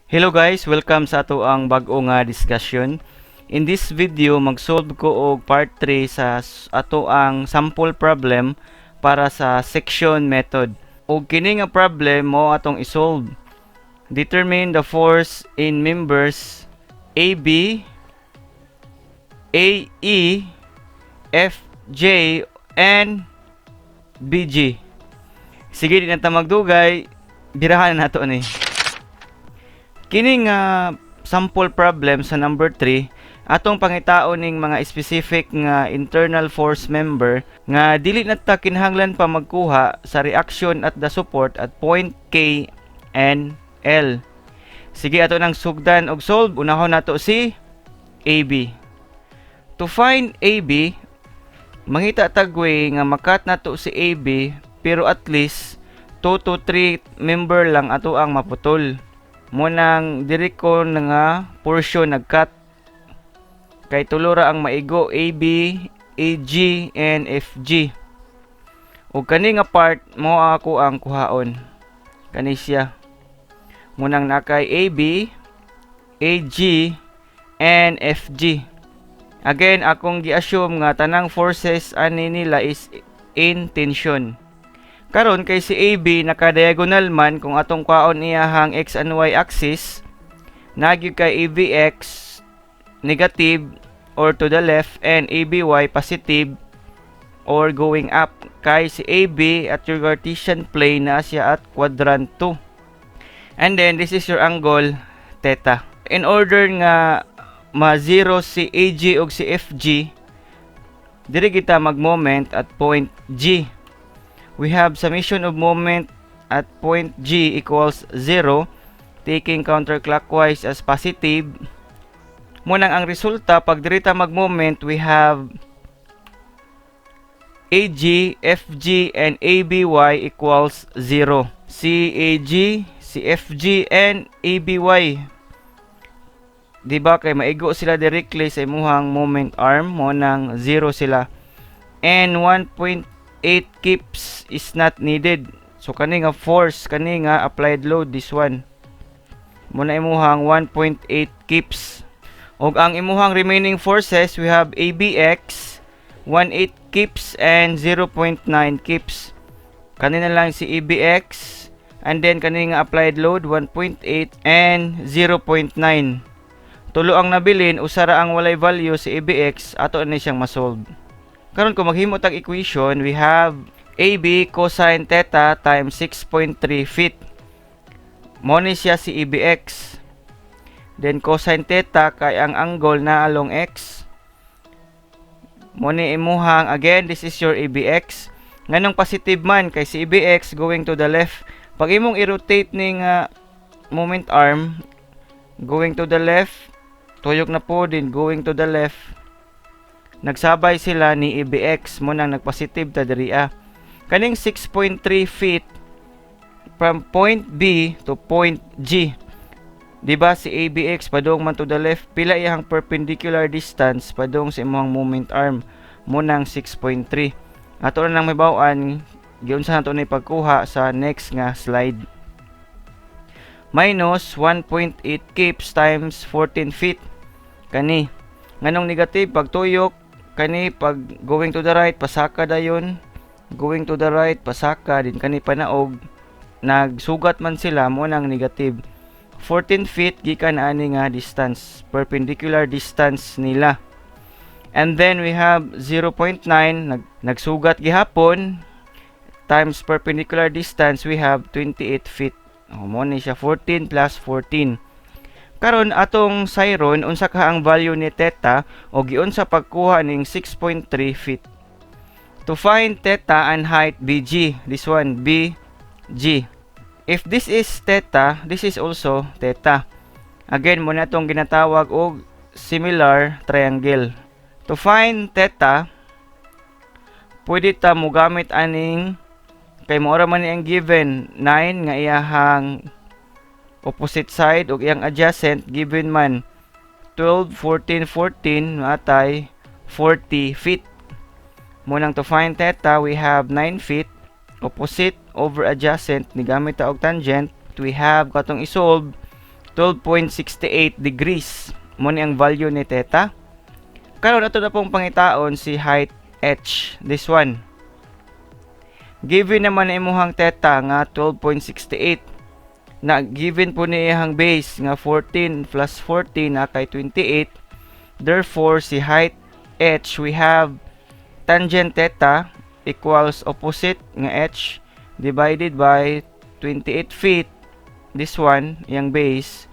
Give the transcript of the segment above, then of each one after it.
Hello guys, welcome sa atoang bag-o nga discussion. In this video, mag-solve ko og part 3 sa atoang sample problem para sa section method. Og kini nga problem mo atong isolve. Determine the force in members AB, AE, FJ, and BG. Sige, di na ta magdugay, birahan na nato ni. Kini nga sample problem sa number 3, atong pangitaon ning mga specific nga internal force member nga dili na ta kinahanglan pa magkuha sa reaction at the support at point K and L. Sige, ato nang sugdan og solve. Unahon nato si AB. To find AB, mangita tag way nga ma-cut nato si AB, pero at least 2 to 3 member lang ato ang maputol. Mao nang diri ko na nga portion nag-cut. Kay tulo ra ang maigo, AB, AG, and FG. Ug kani nga part mo ako ang kuhaon. Kani siya. Mao nang naa kay AB, AG, and FG. Again, akong gi-assume nga tanang forces ani nila is in tension. Karon kay si AB naka-diagonal man, kung atong kwaon iyahang x and y axis, naa gyud kay ABX negative or to the left and ABY positive or going up, kay si AB at your Cartesian plane na siya at quadrant 2. And then this is your angle theta. In order nga ma-zero si AG ug si FG, diri kita mag-moment at point G. We have summation of moment at point G equals 0, taking counterclockwise as positive. Mao nang ang resulta, pag diri ta mag-moment, we have AG, FG, and ABY equals 0. Si AG, si FG, and ABY. Di ba kay maigo sila directly sa imuhang moment arm, mao nang 0 sila. And 1.8 kips is not needed. So kani nga force, kani nga applied load, this one. Mao na imuhang 1.8 kips. Og ang imuhang remaining forces, we have ABX, 1.8 kips and 0.9 kips. Kani na lang si ABX and then kani nga applied load, 1.8 and 0.9. Tulo ang nabilin, usa ra ang walay value, si ABX, ato ni siyang masolve. Karon kung maghimo tag equation, we have AB cosine theta times 6.3 feet. Mao ni siya si ABX. Then cosine theta kay ang angle na along x. Mao ni imuhang, again, this is your ABX. Nganong positive man? Kay si ABX going to the left. Pag imong i-rotate ni nga moment arm going to the left, tuyok na po din going to the left. Nagsabay sila ni ABX, mao nang nagpositive ta diri ah. Kaning 6.3 feet from point B to point G. Di ba si ABX padung man to the left, pila iyang perpendicular distance padung sa imong moment arm? Mao nang 6.3. Ato na nang mahibaw-an giunsa nato ni pagkuha sa next nga slide. Minus 1.8 kips times 14 feet. Kani. Nganong negative? Pagtuyok kani, pag going to the right, pasaka dayon, going to the right, pasaka din kani, panaog, nagsugat man sila, mao nang negative. 14 feet gikan ani nga distance, perpendicular distance nila. And then we have 0.9, nagsugat gihapon, times perpendicular distance, we have 28 feet. Oh, mao ni siya 14 plus 14. Karon atong sayron unsa ka ang value ni theta o giunsa pagkuha ning 6.3 feet. To find theta and height BG, this one BG. If this is theta, this is also theta. Again, mao na itong ginatawag og similar triangle. To find theta, pwede ta mogamit aning kay mao ra man ni ang given, 9 nga iyahang opposite side ug iyang adjacent given man 12, 14, 14, matay 40 feet. Mao nang to find theta, we have 9 feet, opposite over adjacent, ni gamit ta og tangent, we have katong isolve 12.68 degrees. Mao ni ang value ni theta. Karon, ato na pong pangitaon si height h. This one. Given naman na imuhang theta nga 12.68, na given po ni iyang base nga 14 plus 14 na kay 28. Therefore, si height h, we have tangent theta equals opposite nga h divided by 28 feet. This one, iyang base,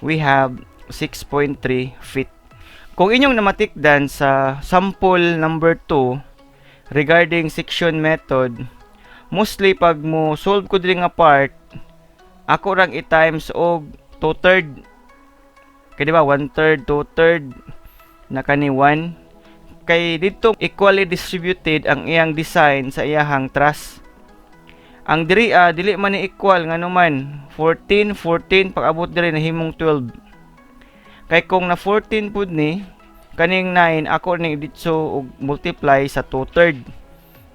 we have 6.3 feet. Kung inyong namatikdan sa sample number 2 regarding section method, mostly pag mo solve ko diri nga part, ako rang i-times og 2/3. Kay di ba 1/3, 2/3 na kani 1, kay dito equally distributed ang iyang design sa iyahang truss. Ang diri dili man ni equal, ngano man 14 14, pag abot diri nahimong 12. Kay kung na 14 pud ni kaning 9, ako ning ditso og multiply sa 2/3.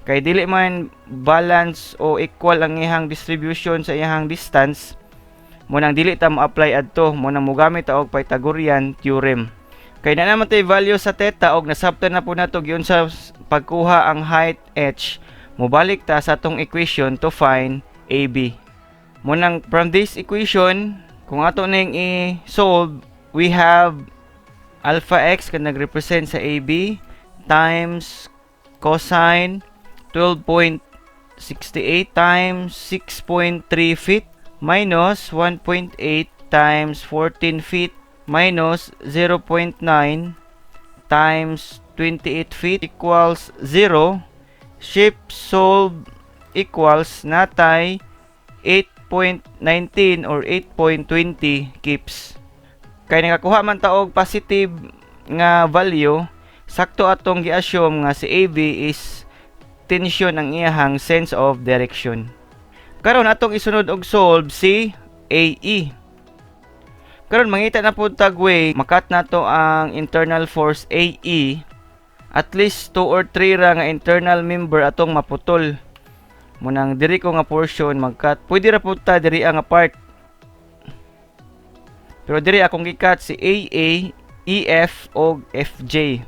Kay dili man balance o equal ang iyang distribution sa iyang distance, mao nang dili ta mo-apply adto, mao nang mogamit ta og Pythagorean theorem. Kay naa naman tay value sa theta og nasabtan na po nato giunsa pagkuha ang height h, mobalik ta sa atong equation to find AB. Mao nang from this equation, kung ato ning i-solve, we have alpha x kan nagrepresent sa AB times cosine 12.68 times 6.3 feet minus 1.8 times 14 feet minus 0.9 times 28 feet equals 0. Shift solve equals natay 8.19 or 8.20 kips. Kay nakakuha man ta og positive nga value, sakto atong gi-assume nga si AB is tension ang iyahang sense of direction. Karon, atong isunod og solve si AE. Karon, mangita na pud tag way ma-cut nato ang internal force AE. At least 2 or 3 ra nga internal member atong maputol. Mao nang diri ko nga portion mag-cut. Pwede ra pud ta diri nga part. Pero diri akong gi-cut si AA, EF og FJ.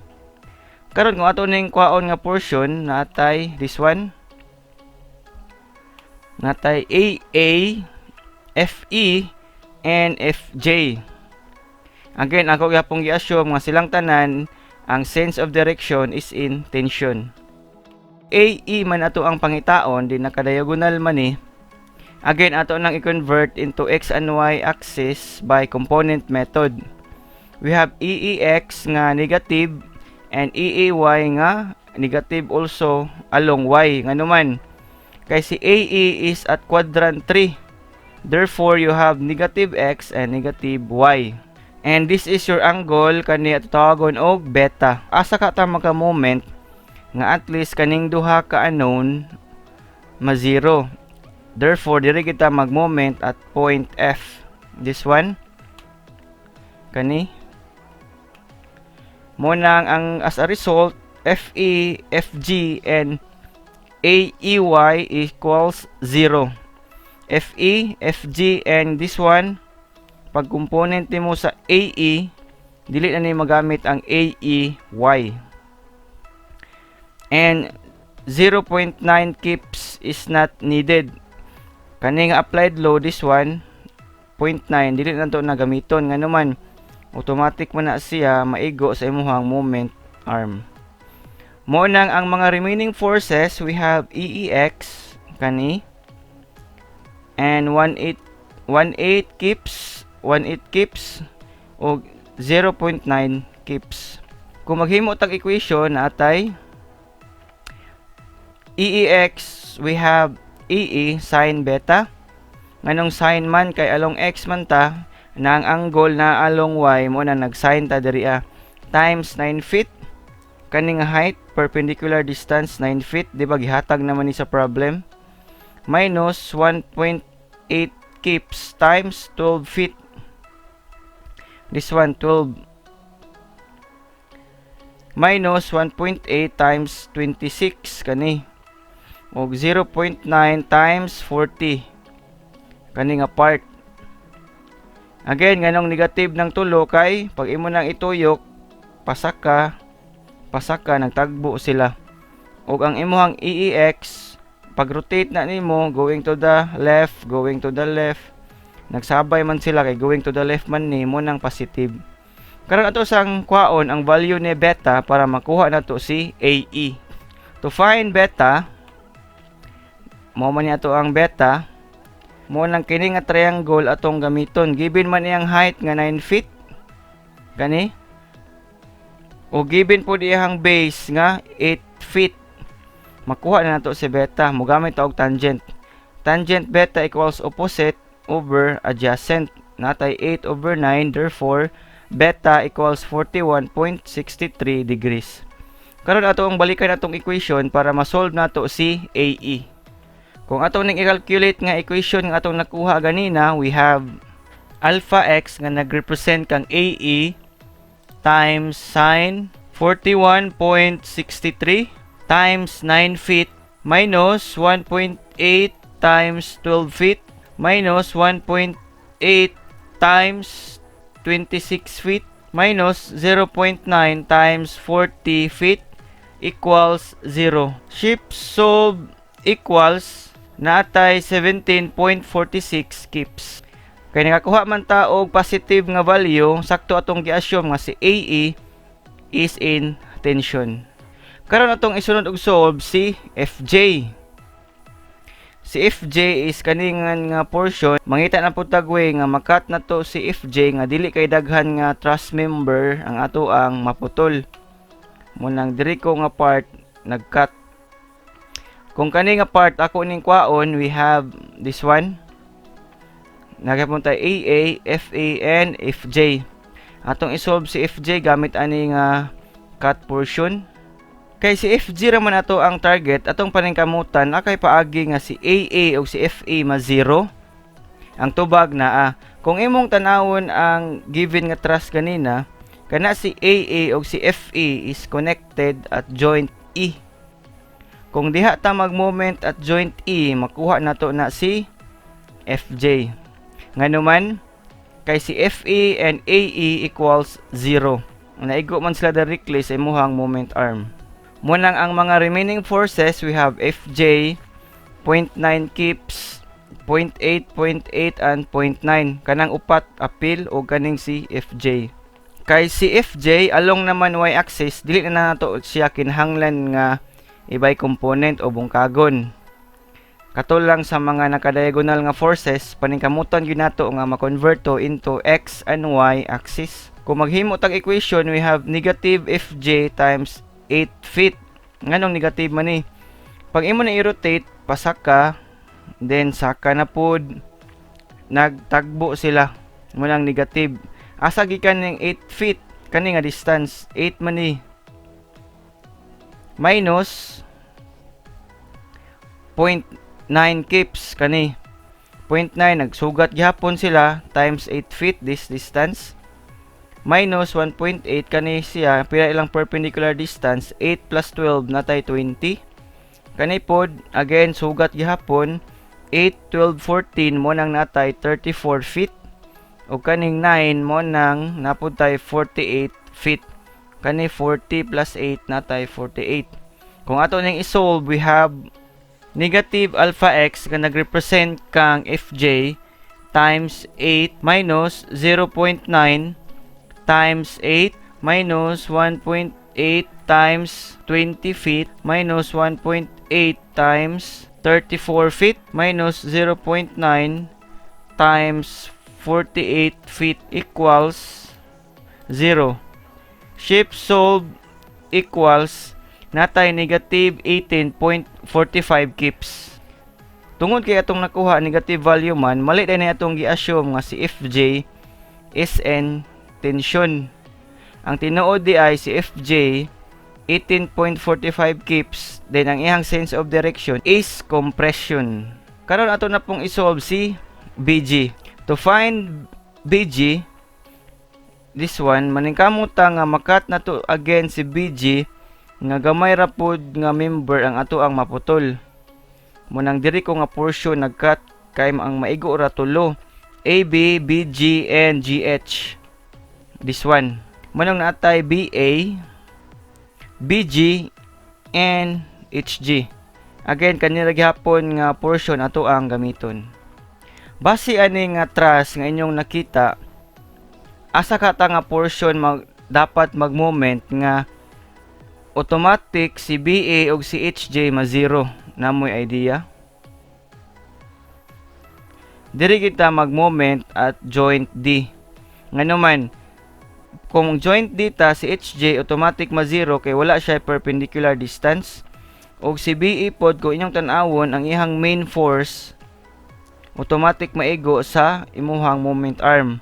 Karon, kung ato ning kwaon nga portion, natay this one. Natay AA, FE and FJ. Again, ako gyapong gi-assume nga silang tanan ang sense of direction is in tension. AE man ato ang pangitaon, di naka-diagonal man ni. Again, ato nang i-convert into x and y axis by component method. We have EEX nga negative and EAY nga negative also along y. Ngano man? Kay si AE is at quadrant 3. Therefore, you have negative x and negative y. And this is your angle, kani ato tawagon og beta. Asa ka ta maka moment nga at least kaning duha ka unknown ma-zero? Therefore, diri kita mag-moment at point F. This one. Kani. Mao nang ang as a result, FE, FG, and AEY equals 0. FE, FG, and this one, pag component nimo sa AE, dili na ni magamit ang AEY. And 0.9 kips is not needed. Kani nga applied load, this one, 0.9, dili na to na gamiton, ngano man automatic man na siya maigo sa imuhang moment arm. Mao nang ang mga remaining forces, we have EEX kani and 18 18 kips, 18 kips og 0.9 kips. Kung maghimo tag equation, natay EEX, we have EE sin beta. Nganong sin man? Kay along x man ta na ang angle na along y, mao na nag-sin ta diri times 9 feet, kaning height, perpendicular distance 9 feet, di ba gihatag naman ni sa problem, minus 1.8 kips times 12 feet, this one 12, minus 1.8 times 26 kani og 0.9 times 40 kani nga part. Again, nganong negative ng tulo? Kay pag imo nang ituyok, pasaka, pasaka, nagtagbo sila. Ug ang imuhang AEX, pag rotate na nimo, going to the left, going to the left, nagsabay man sila kay going to the left man ni mao nang positive. Karon, ato sang kwaon ang value ni beta para makuha nato si AE. To find beta, mao man ni ato ang beta, mao nang kini nga triangle atong gamiton. Given man iyang height nga 9 feet kani, o given po iyang base nga 8 feet. Makuha na nato si beta. Mogamit og tangent. Tangent beta equals opposite over adjacent. Natay 8 over 9, therefore beta equals 41.63 degrees. Karon, ato ang balikan atong equation para ma-solve nato si AE. Kung ato ning i-calculate nga equation nga atong nakuha ganina, we have alpha x nga nag-represent kang AE times sine 41.63 times 9 feet minus 1.8 times 12 feet minus 1.8 times 26 feet minus 0.9 times 40 feet equals 0. Ship solve equals natay 17.46 kips. Kay nakakuha man ta og positive nga value, sakto atong gi-assume nga si AE is in tension. Karon, atong isunod og solve si FJ. Si FJ is kaningan nga portion. Mangita na pud tag way nga ma-cut na to si FJ nga dili kay daghan nga truss member ang ato ang maputol. Mao nang diri ko nga part nag-cut. Kung kani nga part ako ning kwaon, we have this one. Nagapunta AA, FA, and FJ. Atong isolve si FJ gamit ani nga cut portion. Kay si FG ra man ato ang target, atong paningkamutan akay paagi nga si AA o si FA ma zero. Ang tubag naa. Kung imong tanawon ang given nga truss ganina, kana si AA o si FA is connected at joint E. Kung diha ta mag-moment at joint E, makuha nato na si FJ. Ngano man, kay si FA and AE equals 0. Naigo man sila directly sa imuhang moment arm. Mao nang ang mga remaining forces, we have FJ, 0.9 kips, 0.8, 0.8, and 0.9. Kanang upat, apil o kaning si FJ. Kay si FJ, along naman y-axis, dili na nato siya kinahanglan nga ibay component o bungkagon. Kato lang sa mga nakadiagonal nga forces, paningkamutan gyud nato nga ma-convert to into x and y axis. Kung maghimo tag equation, we have negative FJ times 8 feet. Nganong negative man ni? Pag imo na i-rotate, pasaka, then saka na pod, nagtagbo sila. Mao nang negative. Asa gikan ning 8 feet? Kani nga distance, 8 man ni. Minus 0.9 kips kani. 0.9, nagsugat gihapon sila times 8 feet, this distance, minus 1.8 kani siya. Pila ilang perpendicular distance? 8 plus 12, natay 20. Kani pod, again, sugat gihapon, 8, 12, 14, mao nang natay 34 feet, ug kaning 9, mao nang napud tay 48 feet. Kani 40 plus 8, natay 48. Kung ato ning i-solve, we have negative alpha x nga nagrepresent kang FJ times 8 minus 0.9 times 8 minus 1.8 times 20 feet minus 1.8 times 34 feet minus 0.9 times 48 feet equals 0. Ship solve equals natay negative 18.45 kips. Tungod kay atong nakuha negative value man, mali din na atong gi-assume nga si FJ is in tension. Ang tinuod di ay si FJ 18.45 kips, then ang iyang sense of direction is compression. Karon, ato na pong isolve si BG. To find BG, this one, maningkamot ta nga ma-cut na to again si BG nga gamay ra pod nga member ang ato ang maputol. Mao nang diri ko nga portion nag-cut kay ang maigo ra tulo. AB, BG, and GH. This one. Mao nang naa tay BA, BG, and HG. Again, kanira gihapon nga portion ato ang gamiton. Base ani nga truss nga inyong nakita, asa ka ta nga portion dapat mag-moment nga automatic si BA ug si HJ ma zero? Naa moy idea? Diri kita mag-moment at joint D. Ngano man, kung joint D ta, si HJ automatic ma zero kay wala siya perpendicular distance. Og si BE pod, kung inyong tan-awon ang iyang main force, automatic maigo sa imuhang moment arm.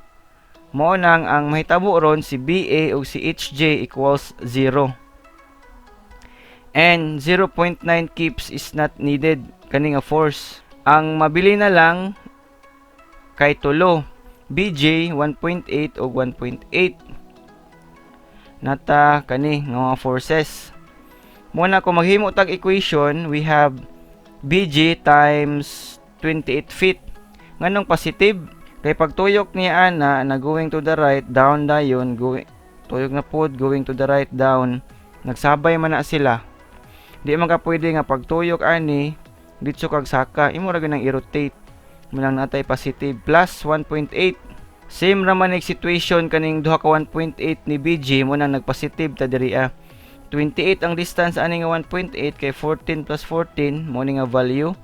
Mao nang ang mahitabo ron, si BA ug si HJ equals 0. And 0.9 kips is not needed kani nga force. Ang mabili na lang kay tulo. BJ 1.8 ug 1.8. Nata kani nga mga forces. Mao na kung maghimo tag equation, we have BG times 28 feet. Nganong positive? Kay pagtuyok niya ana na going to the right, down dayon, going tuyok na pod, going to the right, down. Nagsabay man na sila. Di man ka pwede nga pagtuyok ani ditso kag saka, imo ra nang i-rotate. Mao nang naa tay positive plus 1.8. Same ra man situation kaning duha ka 1.8 ni BG, mao nang nagpositive ta diri ah. 28 ang distance ani nga 1.8 kay 14 plus 14 mo ni nga value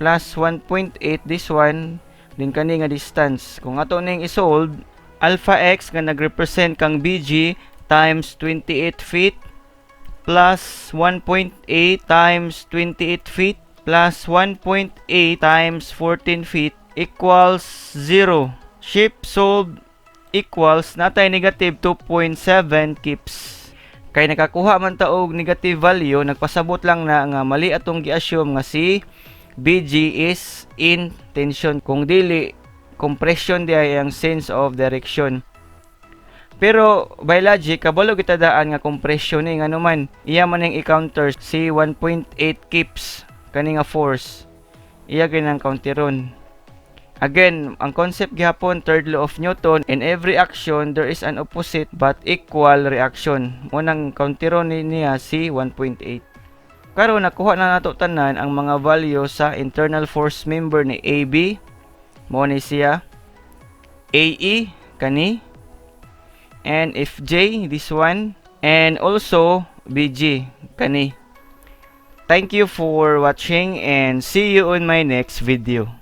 plus 1.8, this one din kani nga distance. Kung ato ning i-solve, alpha x nga nagrepresent kang BG times 28 feet plus 1.8 times 28 feet plus 1.8 times 14 feet equals 0. Shift solve equals naa tay negative 2.7 kips. Kay nakakuha man ta og negative value, nagpasabot lang na nga mali atong gi-assume nga si BG is in tension. Kung dili, compression di ay ang sense of direction. Pero by logic, kabalo kita daan nga compression ni, ngano man iya man ning i-counter si 1.8 kips kani nga force. Iya ginang counteron. Again, ang concept gihapon, third law of Newton, in every action there is an opposite but equal reaction. Mao nang counteron ni niya si 1.8. Karon nakuha na nato tanan ang mga value sa internal force member ni AB, mao ni siya, AE kani, and FJ, this one, and also BG kani. Thank you for watching and see you on my next video.